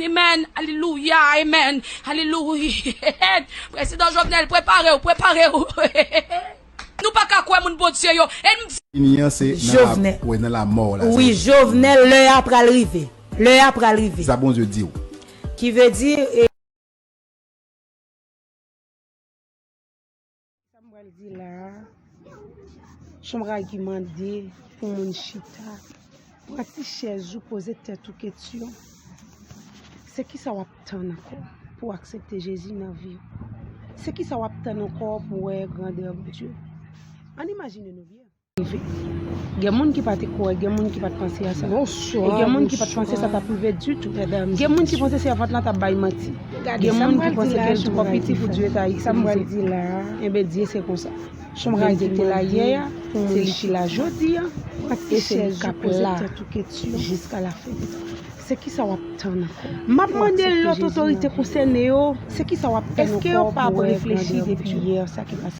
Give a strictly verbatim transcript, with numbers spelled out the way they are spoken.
Amen, alelouya, amen, alelouya. Prezidan Jovenel, prepare w, prepare w. Nou pa ka kwè moun Bondye yo. E m di Fini an se nan la, Jovenel. Wi, nan lamò la. Wi, sa Jovenel, lè a pral rive. Lè a pral rive. Sa Bondye di w. Ki vle di, e, Sa m pral di la a, se yon bagay ki mande pou moun chita, pran ti chèz ou, poze tèt ou kesyon. Se kisa w ap tann ankò pou w aksepte Jezi nan vi w? Se kisa w ap tann ankò pou w wè grandè Bondye? Ann imajine nou byen. Rive. Gen moun ki pa te kwè, gen moun ki pa t panse a sa. E gen moun ki pa t panse sa t ap rive ditou. Gen moun ki panse sèvant lan t ap bay manti. Gen moun ki panse ke l twò piti pou Dye ta itilize. Enben, Dye se konsa. Verite la yè a, se li ki la jodi a, e se li k ap la jiska lafen. Se kisa w ap tann ankò? M ap mande lòt otorite konsène yo, èske yo pa ap reflechi depi yè sa ki pase?